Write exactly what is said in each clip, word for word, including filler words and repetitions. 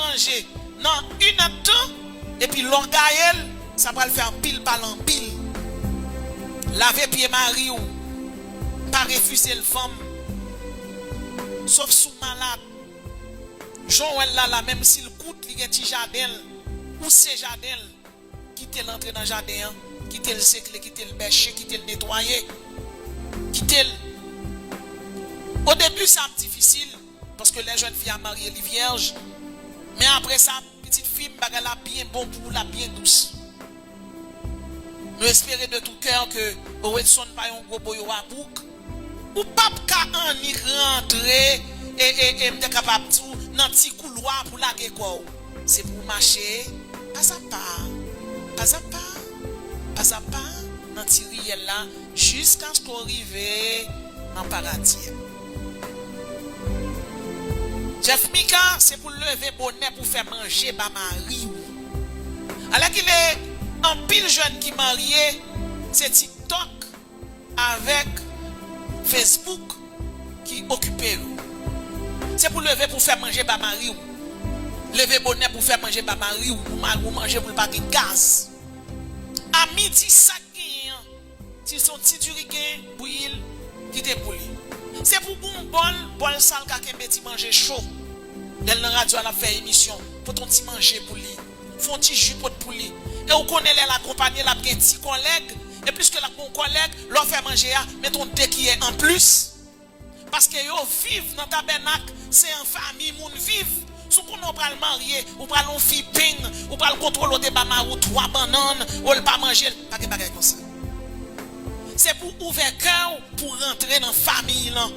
manje nan inèdtan, epi lè w gaye l, sa pral fè anpil pale anpil. Lave pye mari w, pa refize l fanm, sof si w malad. Jan w wè l la la, menm si l kout, li gen ti jaden l, ou se jaden l. Kite l antre nan jaden an, kite l sekle, kite l bèche, kite l netwaye, kite l. Odebi sa ap difisil, paske lè jèn fi a marye li vyèj, men apre sa, pitit fi m, bagay la ap byen bon pou ou, l ap byen dous. Nou espere de tout cœur ke Owedson pa yon gwo boyo a bouk. Ou p ap ka annik rantre e, e, e m te kapab di w nan ti koulwa pou lage kò w. Se pou w mache pazapa, pazapa, pazapa nan ti riyèl la jiskaske w rive nan paradi a. Jeff Mika, se pou leve bonè pou fè manje ba mari w. Alèkile, anpil jèn ki marye, se TikTok avèk Facebook ki okipe yo. Se pou leve pou fè manje ba mari w. Leve bonè pou fè manje ba mari w. Pou mari w manje pou l pa gen gaz. A midi, sa k genyen an, si se yon ti diri gen, bouyi l, kite pou li. Se pou gon bòl, bòl sa l ka kenbe ti manje cho. Lè l nan radyo a, l ap fè emisyon, pote yon ti manje pou li. Fè yon ti ji pot pou li. E ou konnen lè l akonpanye, l ap gen ti kòlèg. E pliske l ap gen yon kòlèg, lè w fè manje a, mete yon de kiyè anplis. Paske yo viv nan tabènak, se an fanmi moun viv. Si w konnen w pral marye, ou pral yon fi peng, ou pral kontwole, w te ba mari w twa bannann, ou l pa manje l, pa gen bagay konsa. Se pou ouvè kè w pou rantre nan fanmi lan.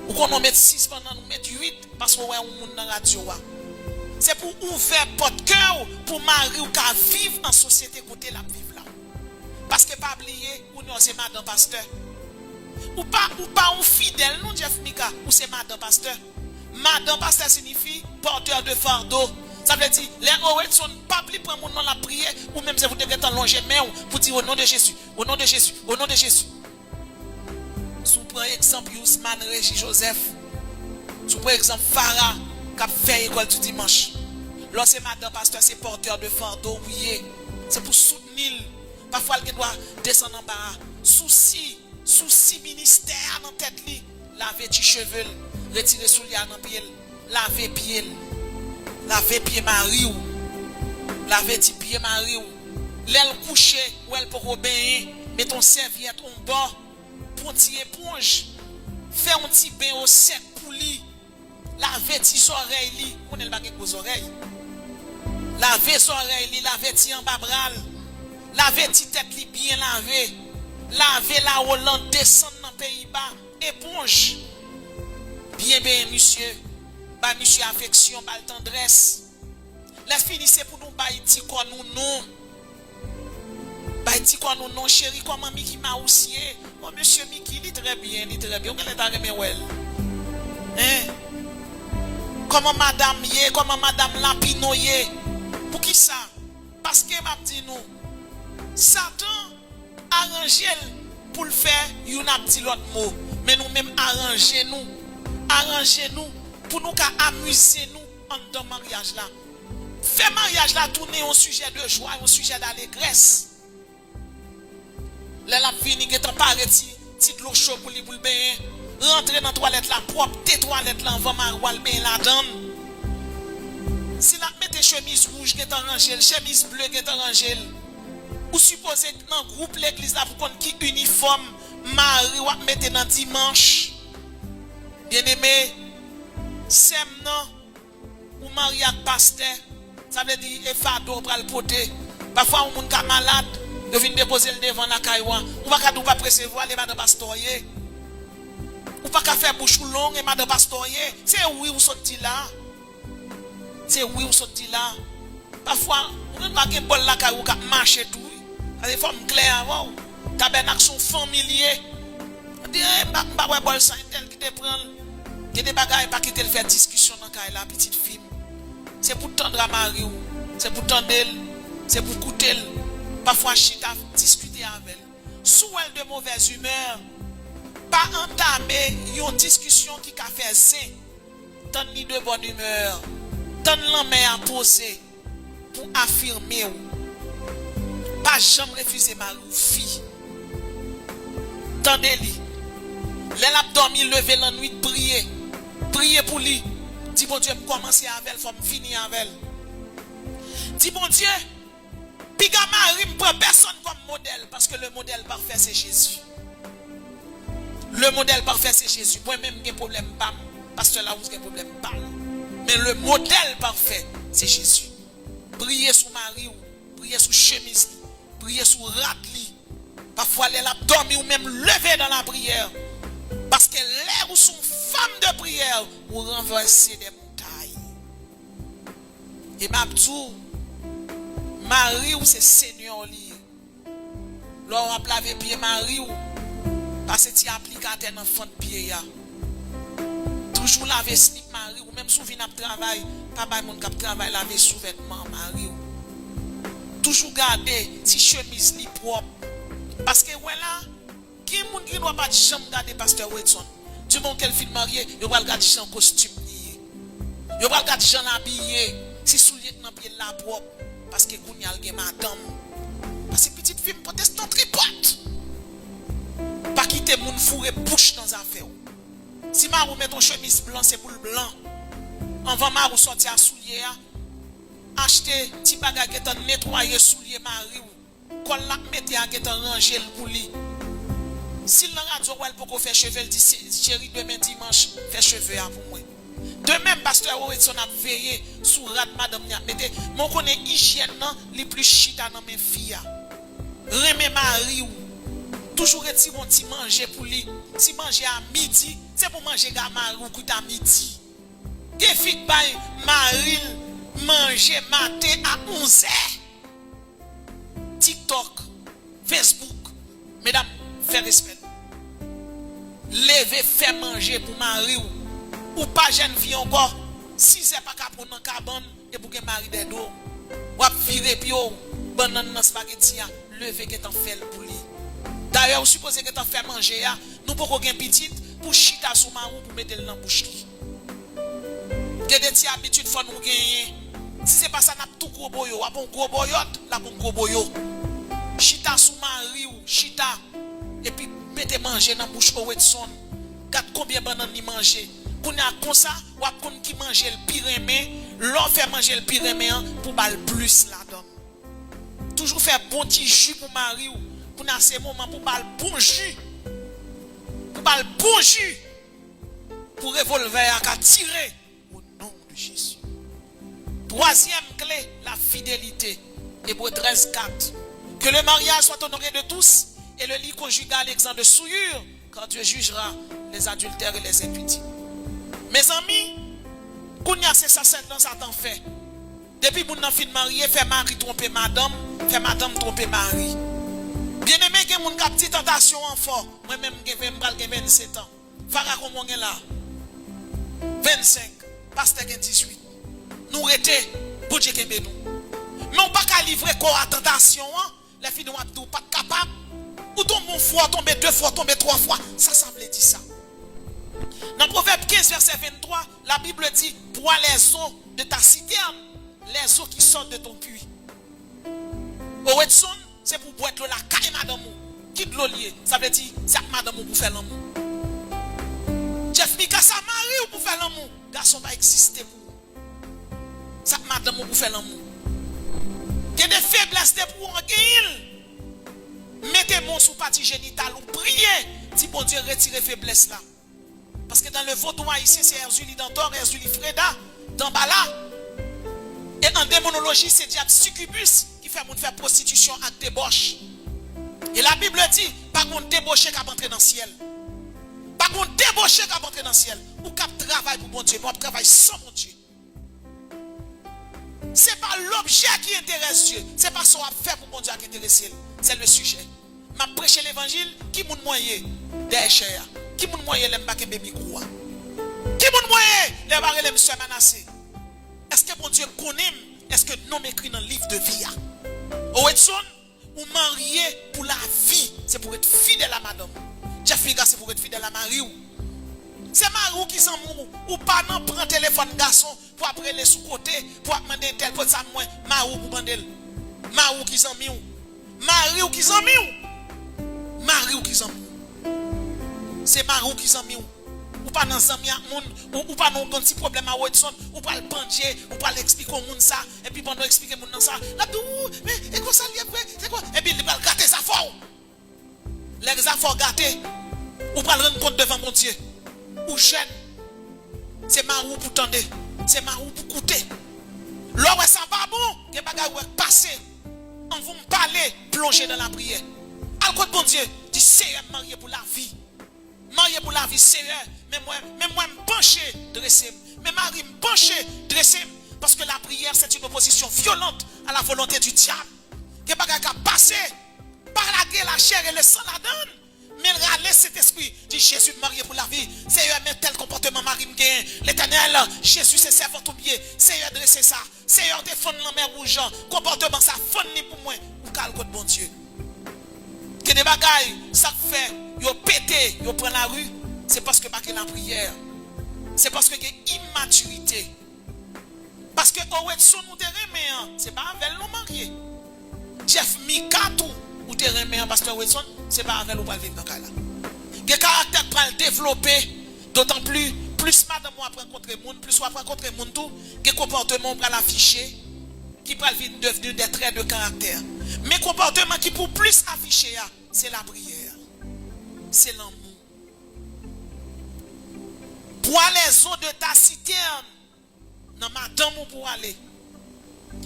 Ou konnen w met sis bannann, ou met uit, paske w wè yon moun nan radyo a. Se pou ouvè pòt kè w pou mari w ka viv an sosyete kote l ap viv la. Paske pa bliye, ou non se madan pastè. Ou pa, ou pa yon fidèl non, Jeff Mika, ou se madan pastè. Madan pastè siyifi porteur de fardeau. Sa vle di, lè Owedson p ap li pran moun nan l ap priye, ou menm se pou te gentan lonje men w pou di, "O non de Jezi, o non de Jezi, o non de Jezi." Si w pran egzanp Yousman Reji Joseph, si w pran egzanp Farah k ap fè ekòl di dimanch, lè w se madan pastè, se porteur de fardeau ou ye. Se pou soutni l. Pafwa l gen dwa desann anba a. Sousi, sousi ministè a nan tèt li. Lave ti cheve l, retire soulye a nan pye l. Lave pye l. Lave pye mari w. Lave ti pye mari w. Lè l kouche, wè l poko benyen, met yon sèvyèt, yon bò, pran ti eponj, fè yon ti ben osèk pou li. Lave ti zòrèy li. Ou konnen l pa gen gwo zòrèy. Lave zòrèy li, lave ti anba bra l. Lave ti tèt li byen lave. Lave lawo l lan, desann nan peyi ba. Eponj. Byen benyen misye. Bay misye afeksyon, ba l tandrès. Lè fini, se pou nou bay ti kò nou non. Bay ti kò nou non, cheri, kòman Miki Mouse ye? O, mesye Miki, li trè byen, li trè byen. Ou genlè ta renmen wè l. Hein? Kòman madanm ye? Kòman madanm Lapino ye? Poukisa? Paske m ap di nou, Satan aranje l pou l fè youn ap di lòt mo. Men nou menm, aranje nou. Aranje nou pou nou ka amize nou anndan maryaj la. Fè maryaj la tounen yon sijè de jwa, yon sijè dalegrès. Lè l ap vini, gentan pare ti, ti dlo cho pou li, pou l benyen. Rantre nan twalèt la, pwòpte twalèt la anvan mari w al benyen ladan l. Si l ap mete chemiz wouj, gentan ranje l, chemiz ble, gentan ranje l. Ou sipoze nan gwoup legliz la pou konn ki inifòm mari w ap mete nan dimanch. Byeneme, sè m nan, ou marye ak pastè, sa vle di e fado w pral pote. Pafwa, yon moun ka malad, yo vin depoze l devan lakay ou a. Ou pa ka di w p ap resevwa l, e madan pastè w ye. Ou pa ka fè bouch ou long, e madan pastè w ye. Se wi ou sot di la. Se wi ou sot di la. Pafwa, ou menm pa gen bòl lakay ou k ap mache tou, wi. Sa se fò m klè avè w. Tabènak se yon fanmi l ye. Ou di, "Eh, m pa, m pa wè bòl sa entèl ki te pran l." Gen de bagay, pa kite l fè diskisyon nan kay la, pitit fi m. Se pou tandra mari w, se pou tande l, se pou koute l. Pafwa, chita, diskite avè l. Si w wè l de mauvaise humeur, pa antame yon diskisyon ki ka fè zen. Tann li de bonne humeur. Tann lanmen an poze pou afime w. Pa janm refize mari w fi. Tande li. Lè l ap dòmi, leve lannwit, priye. Priye pou li. Di Bondye, m kòmanse avè l, fò m fini avè l. Di Bondye, piga mari m pran pèsonn kòm modèl, paske le modèl pafè se Jezi. Le modèl pafè se Jezi. Mwen menm gen pwoblèm pa m, pastè Larose gen pwoblèm pa l. Men le modèl pafè se Jezi. Priye sou mari w, priye sou chemiz li, priye sou rad li. Pafwa lè l ap dòmi, ou menm leve dans la prière. Paske lè ou se yon fanm de priyè, ou ranvèse de montay. E m ap di w, mari w se senyè w li ye. Lè w ap lave pye mari w, pase ti aplikatè nan fant pye a. Toujou lave slip mari w, menm si w vin ap travay, pa bay moun k ap travay lave souvètman mari w. Toujou gade si chemiz li pwòp. Paske wè la, gen moun ki gen dwa pa t janm gade pastè Wedson. Diman ke l fin marye, yo pral gad jan kostim li ye. Yo pral gad jan l abiye, si soulye k nan pye l la pwòp. Paske kounye a l gen madanm. Paske pitit fi m pwotestan tripòt. Pa kite moun foure bouch nan zafè w. Si mari w met yon chemiz blan, se pou l blan. Anvan mari w sòti a soulye a, achte ti bagay gentan netwaye soulye mari w. Kòl l ap mete a gentan ranje l pou li. Si l nan radyo wè l poko fè cheve l, di, "Se- cheri, demen dimanch, fè cheve a pou mwen." De menm, pastè Wedson ap veye sou rad madanm li ap mete, men w konnen ijyèn nan, li plis chita nan men fi a. Renmen mari w. Toujou retire yon ti manje pou li. Ti manje a midi, se pou manje ga mari w kwit a midi. Gen fi k bay mari l manje maten a onzè. TikTok, Facebook, medam, fè respè nou. Leve fè manje pou mari w. Ou pa jèn fi ankò, sizè pa ka pran w nan kabann epi w gen mari dèyè do w. W ap vire pye w, bannann nan espageti a, leve gentan fè l pou li. Dayè, ou sipoze gentan fè manje a, nou poko gen pitit pou chita sou mari w pou mete l nan bouch li. Gen de ti abitid fò nou genyen. Si se pa sa, n ap tou gwo boyo. W ap yon gwo boyòt, l ap yon gwo boyo. Chita sou mari w, chita. Epi mete manje nan bouch Owetson. Gad konbyen bannann li manje. Kounye a konsa, w ap konn ki manje l pi renmen. Lè w fè manje l pi renmen an, pou ba l plis ladan. Toujou fè bon ti ji pou mari w. Kounye a se moman pou ba l bon ji. Pou ba l bon ji. Pou revòlvè a ka tire. Au nom de Jésus. Twazyèm kle, la fidélité. Ebre trèz kat. Que le mariage soit honoré de tous et le lit conjugal exempt de souillure, car Dieu jugera les adultères et les impudiques. Mezanmi, kounye a se sa Satan, Satan fè. Depi moun nan fin marye, fè mari twonpe madanm, fè madanm twonpe mari. Byeneme, gen moun k ap di tantasyon an fò. Mwen menm, gen ven, m pral gen vennsetan. Fara, konbyen w gen la? Vennsenk. Pastè gen dizuit. Nou rete, Bondye kenbe nou. Men w pa ka livre kò w a tantasyon an, lè fini w ap di w pa t kapab. Ou tonbe yon fwa, w tonbe de fwa, w tonbe twa fwa. Sa sa vle di sa? Nan Pwovèb kenz, vèsè venntwa, la Bible dit, bois les eaux de ta citerne, les eaux qui sortent de ton puits. Owetson, se pou bwè dlo lakay madanm ou. Ki dlo l ye? Sa vle di, se ak madanm ou pou fè lanmou. Jeff Mika, sa mari w pou fè lanmou. Gason pa egziste pou ou. Se ak madanm ou pou fè lanmou. Gen de feblès depi w genyen l. Mete men w sou pati jenital ou, priye. Di Bondye retire feblès la. Paske dans le vaudou haïtien, se Erzulie Dantor, Erzulie Freda, Dambala. E an demonoloji, se dyab sikibis ki fè moun fè pwostitisyon ak debòch. E la Bib di, pa gen yon deboche k ap antre nan syèl. Pa gen yon deboche k ap antre nan syèl. Ou k ap travay pou Bondye, men w ap travay san Bondye. Se pa lobjè ki enterese Dye, se pa sa w ap fè pou Bondye a ki enterese l. Se le sijè. M ap preche levanjil, ki moun mwen ye dèyè chè a? Ki moun mwen ye lè m pa kenbe mikwo a? Ki moun mwen ye lè yo pa rele m sè Manase? Èske Bondye konnen m? Èske non m ekri nan liv de vi a? Owetson, ou marye pou lavi, se pou w ret fidèl a madanm ou. Jeff Mika, se pou w ret fidèl a mari w. Se mari w ki zanmi w, ou pa nan pran telefòn gason, pou ap rele sou kote, pou ap mande entèl pote sa mwen, mari w pou mande l. Mari w ki zanmi w. Mari w ki zanmi w. Mari w ki zanmi w. Se mari w ki zanmi w. Ou pa nan zanmi ak moun, ou, ou pa nan yon ti pwoblèm a Wedson, ou pral pandye, ou pral eksplike yon moun sa, epi pandan w eksplike moun nan sa, l ap di w, men, e konsa l ye vre, se kwa? Epi li pral gate zafè w. Lè zafè w gate, ou pral rann kont devan Bondye. Ou jèn. Se mari w pou tande. Se mari w pou koute. Lè w wè sa pa bon, gen bagay ou wè k pase. Anvan w pale, plonje nan lapriyè. Al kot Bondye, di, Seyè, m marye pou lavi. M marye pou lavi, Seyè. Men mwen, men mwen, m panche, drese m. Men mari m, panche, drese m. Paske la prière, c'est une opposition violente à la volonté du diable. Gen bagay k ap pase. Pa lage lachè e lesan ladan l, men rale Sentespri. Di, Jezi, m marye pou lavi. Seyè, men tèl konpòteman mari m genyen. Letènèl, Jezi, se sèvant ou m ye. Seyè, drese sa. Seyè, defann Lanmè Wouj. Konpòteman sa, fann li pou mwen. Ou ka al kot Bondye. Gen de bagay, sa k fè yo pete, yo pran lari, se paske pa gen lapriyè. Se paske gen imatirite. Paske Owedson ou te renmen an, se pa avè l nou marye. Jeff Mika tou, ou te renmen an, pastè Owedson, se pa avè l ou pral viv nan kay la. Gen karaktè k pral devlope, dotan pli, plis madanm ou ap rankontre moun, plis w ap rankontre moun tou, gen konpòteman ou pral afiche, ki pral vin devni de trè de karaktè. Men konpòteman ki pou plis afiche a, se lapriyè, se lanmou. Bois les eaux de ta citerne. Nan madanm ou pou w ale.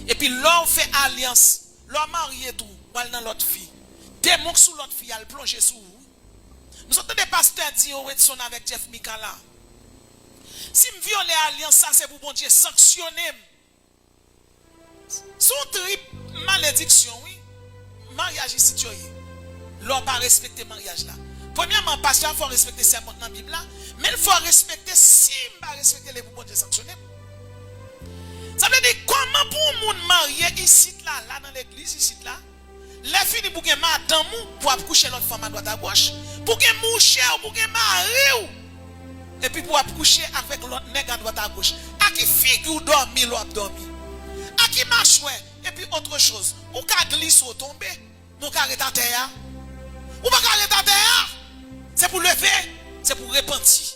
Epi lè w fè alyans, lè w marye tou, w al nan lòt fi. Demon k sou lòt fi a, l plonje sou ou. M sot tande pastè di Owedson avèk Jeff Mika la. Si m vyole alyans sa, se pou Bondye sanksyone m. Se yon trip malediksyon, wi. Maryaj isit yo ye. Lè w pa respekte maryaj la. Premyèman, pastè a fè w respekte sèmant nan Bib la, men l fè w respekte si m pa respekte l e pou Bondye sanksyone m. Sa vle di, kòman pou yon moun marye isit la, la nan legliz isit la, lè fini pou gen madanm ou, pou ap kouche lòt fanm adwat agoch, pou gen mouche w, pou gen mari w, epi pou ap kouche avèk lòt nèg adwat agoch. A ki figi w dòmi lè w ap dòmi? A ki machwè? Epi otre choz, ou ka glise w tonbe, men ou ka ret atè a. Ou pa ka ret atè a. Se pou leve, se pou repanti.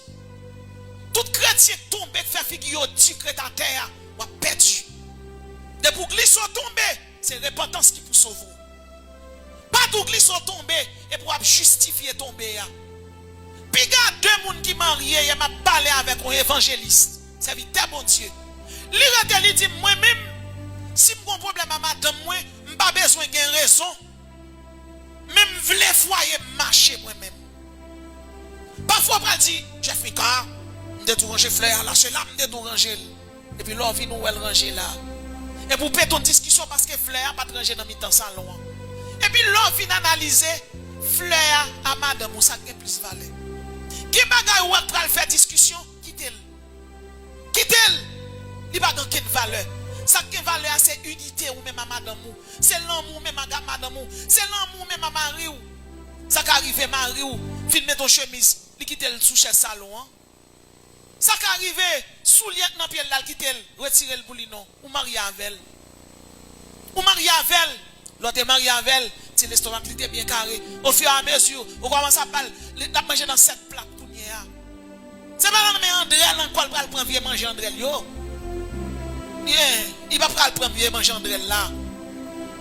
Tout kretyen k tonbe, k fè figi yo di, k ret atè a, w ap pèdi. Depi w glise w tonbe, se repantans ki pou sove w. Pa tou glise w tonbe, epi w ap jistifye tonbe a. Piga de moun ki marye, yè m ap pale avèk yon evanjelis, sèvitè Bondye. Li rete, li di m, mwen menm, si m gon pwoblèm a madanm mwen, m pa bezwen gen rezon. Men m vle fwaye m mache mwen menm. Pafwa w pral di, Jeff Mika, m te tou ranje flè a la, se la m te tou ranje l. Epi lè w vin ou wè l ranje la. Epi w pete yon diskisyon paske flè a pa t ranje nan mitan salon an. Epi lè w vin analize, flè a a madanm ou sa k gen plis valè. Gen bagay ou wè k pral fè diskisyon, kite l. Kite l. Li pa gen okenn valè. Sa k gen valè a se inite ou menm a madanm ou. Se lanmou ou menm a madanm ou. Se lanmou ou menm a mari w. Sa ka rive mari w fin met yon chemiz, li kite l sou chèz salon an. Sa ka rive, soulye k nan pye l la, l kite l, retire l pou li non. Ou marye avè l. Ou marye avè l. Lè w te marye avè l, ti lestomak li te byen kare. Ofiramezi, ou kòmanse ap ba l, li, l ap manje nan sèt plat kounye a. Se pa nan men Andrèl ankò l pral pran vye manje Andrèl yo. Byen, li pa pral pran vye manje Andrèl la.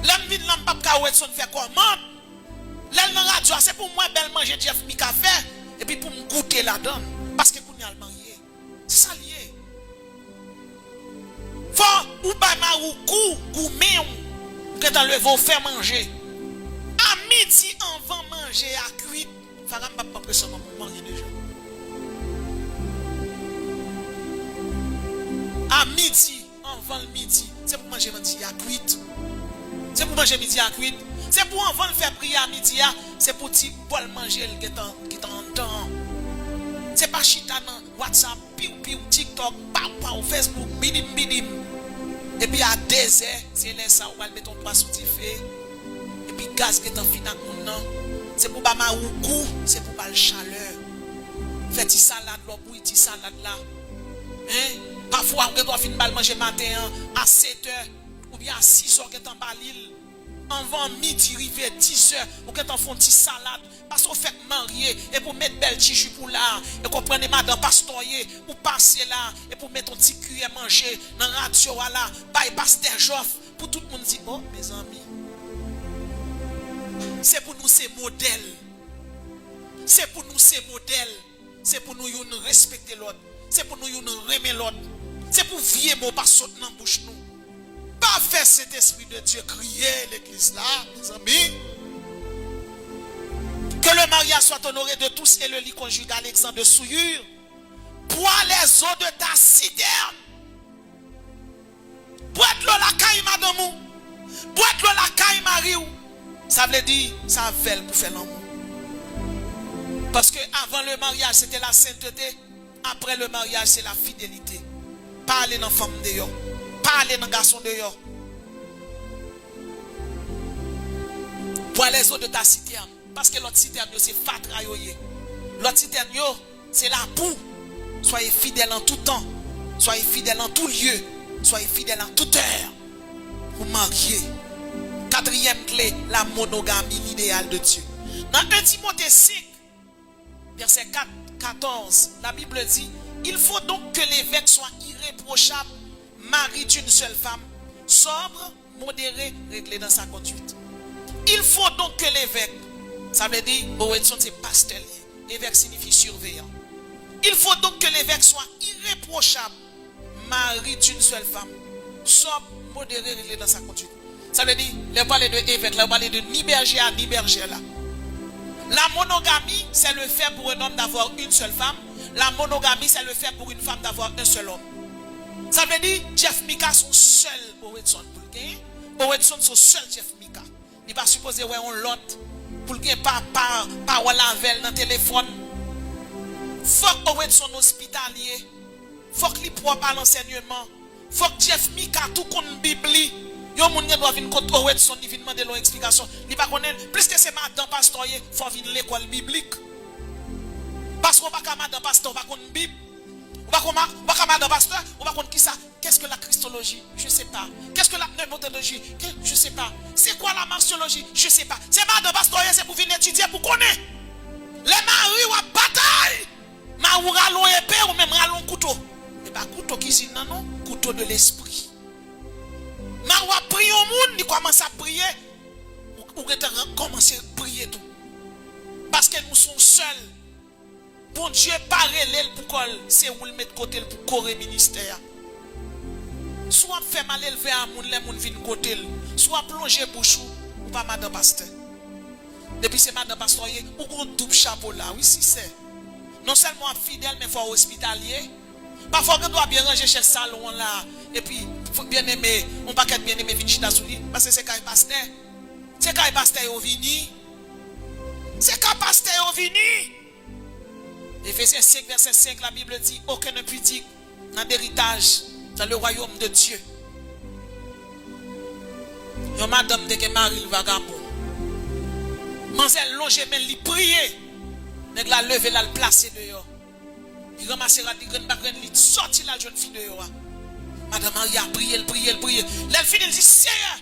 Lè m vin la, m p ap ka wè Edson fè kòmand. Lè l nan radyo a, se pou m wè bèl manje Jeff Mika fè, epi pou m goute ladan l. Paske kounye a l marye. Se sa l ye. Fò ou bay mari w kou, goumen w, gentan leve w fè manje. A midi anvan manje a kwit, Farah m p ap pran presyon non, m marye deja. A midi, anvan l midi, se pou manje midi a kwit. Se pou manje midi a kwit. Se pou anvan l fè priyè a midi a, se pou ti bòl manje l gentan, gentan anndan an. Se pa chita nan WhatsApp, piw piw, TikTok, paw paw, Facebook, bidim bidim. Epi a dezè, se lè sa ou pral met yon pwa sou dife. Epi gaz gentan fin ak moun nan. Se pou ba mari w gou, se pou ba l chalè. Fè ti salad, lè w bouyi ti salad la. Hein? Pafwa, ou gen dwa fin ba l manje maten an a sèt è, oubyen a sis è, ou gentan ba li l. Anvan midi rive, dis è, ou gentan fè yon ti salad, paske w fèk marye, epi w met bèl ti jip ou la, e konprann e madan pastè w ye, ou pase la, epi w met yon ti kiyè manje nan radyo a la, bay pastè Jòf, pou tout moun di, o, mezanmi. Se pou nou se modèl. Se pou nou se modèl. Se pou nou youn respekte lòt. Se pou nou youn renmen lòt. Se pou vye mo pa sot nan bouch nou. Pa fè Sentespri de Dye kriye legliz la, mezanmi. Que le mariage soit honoré de tous et le lit conjugal exempt de souillure. Bois les eaux de ta citerne. Bwè dlo lakay madanm ou. Bwè dlo lakay mari w. Sa vle di, sa avè l pou fè lanmou. Paske avan le maryaj, se te la senteté. Apre le maryaj, se la fidelite. Pa ale nan fanm deyò. Pa ale nan gason deyò. Bois les eaux de ta citerne. Paske lòt sitèn yo, se fatra yo ye. Lòt sitèn yo, se lapou. Soyez fidèles en tout temps. Soyez fidèles en tout lieu. Soyez fidèles en toute heure. Ou marye. Katriyèm kle, la monogamie, l'idéal de Dieu. Nan un Timothée cinq, verset quatre, quatorze, la Bible dit, il faut donc que l'évêque soit irréprochable, mari d'une seule femme, sobre, modéré, réglé dans sa conduite. Il faut donc que l'évêque, sa vle di, Owedson se pastè li ye. Évêque signifie surveillant. Il faut donc que l'évêque soit irréprochable, mari d'une seule femme, sobre, modéré, réglé dans sa conduite. Sa vle di, lè yo pale de evèk la, yo pale de ni bèje a, ni bèjè la. La monogamie, c'est le fait pour un homme d'avoir une seule femme. La monogamie, c'est le fait pour une femme d'avoir un seul homme. Sa vle di, Jeff Mika se yon sèl Owedson pou l genyen. Owedson se yon sèl Jeff Mika. Li pa sipoze wè yon lòt pou l gen pa, pa, pawòl avè l nan telefòn. Fòk Owedson ospitalye. Fòk li pwòp a lansèyman. Fòk Jeff Mika tou konn Bib li. Yon moun gen dwa vin kot Owedson, li vin mande l yon eksplikasyon. Li pa konnen l. Pliske se madan pastè w ye, fò w vin lekòl biblik. Paske w pa ka madan pastè, w pa konn Bib. Ou pa ka ma-, ou pa ka madan pastè, ou pa konn kisa. Qu'est-ce que la christologie? Je sais pas. Qu'est-ce que la pneumatologie? Que, je sais pas. C'est quoi la martiologie? Je sais pas. Se madan pastè w ye, se pou vin etidye pou konnen. Lè mari w ap batay, mari w rale yon epe, ou menm rale yon kouto. E pa kouto kizin nan non, couteau de l'esprit. Mari w ap priye yon moun, li kòmanse ap priye, ou, ou gentan kòmanse priye tou. Paske nou se yon sèl. Bondye pa rele l pou kò l, se ou l met kote l pou kore ministè a. Si w ap fè malelve a moun lè moun vin kote l, si w ap lonje bouch ou, ou pa madan pastè. Depi se madan pastè w ye, ou gon doub chapo la, wi, sisè. Non sèlman w ap fidèl, men fò w ospitalye. Pafwa w gen dwa byen ranje chèz salon an la, epi, fò, byeneme, yon pakèt byeneme vin chita sou li, paske se kay pastè. Se kay pastè yo vini. Se kay pastè yo vini. Éphésiens cinq, verset cinq, la Bible dit, aucun impudique n'a d'héritage dans le royaume de Dieu. Yon madanm te gen mari l vagabon. Manzè lonje men l, li priye. Nèg la leve l al plase deyò. Li ranmase rad li grenn pa grenn, li sòti l al jwenn fi deyò a. Madanm mari a priye l, priye l, priye l. Lè l fini, l di, Seyè,